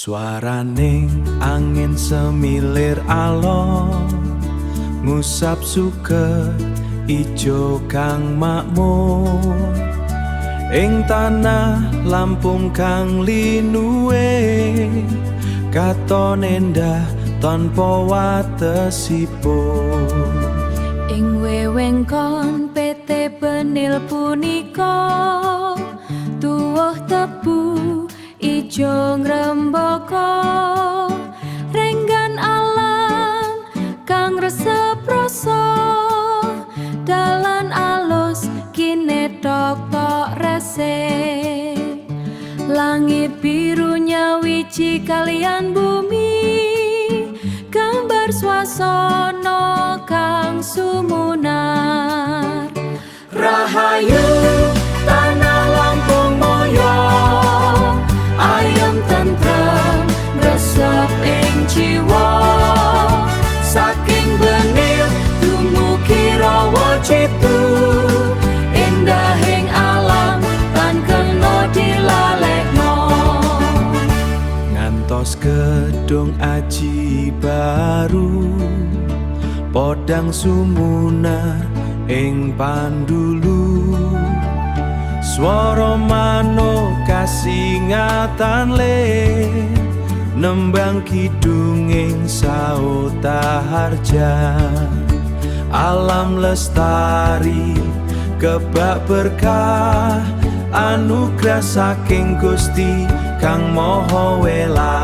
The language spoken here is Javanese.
Swaraning angin semilir alon ngusap suket ijo kang makmur ing tanah Lampung kang linuwe, katon endah tanpa watesipun. Ing wewengkon PT Benil punika tuwuh tebu ijo ngrembaka, renggan alam kang resep rasa, dalan alus kinethok tok resik, langit biru nyawiji kaliyan bumi, gambar swasana kang sumunar. Rahayu tanah Lampung moyo, ayem tentrem resep ing jiwa, saking Benil dumugi Rawa Jitu, endahing alam tan kena dilalekno. Ngantos Kedung Aji Baru, Podang sumunar ing pandulu, swara manuk kasingatan le nembang kidunging saota harja. Alam lestari kebak berkah, anugerah saking Gusti Kang Maha Welas.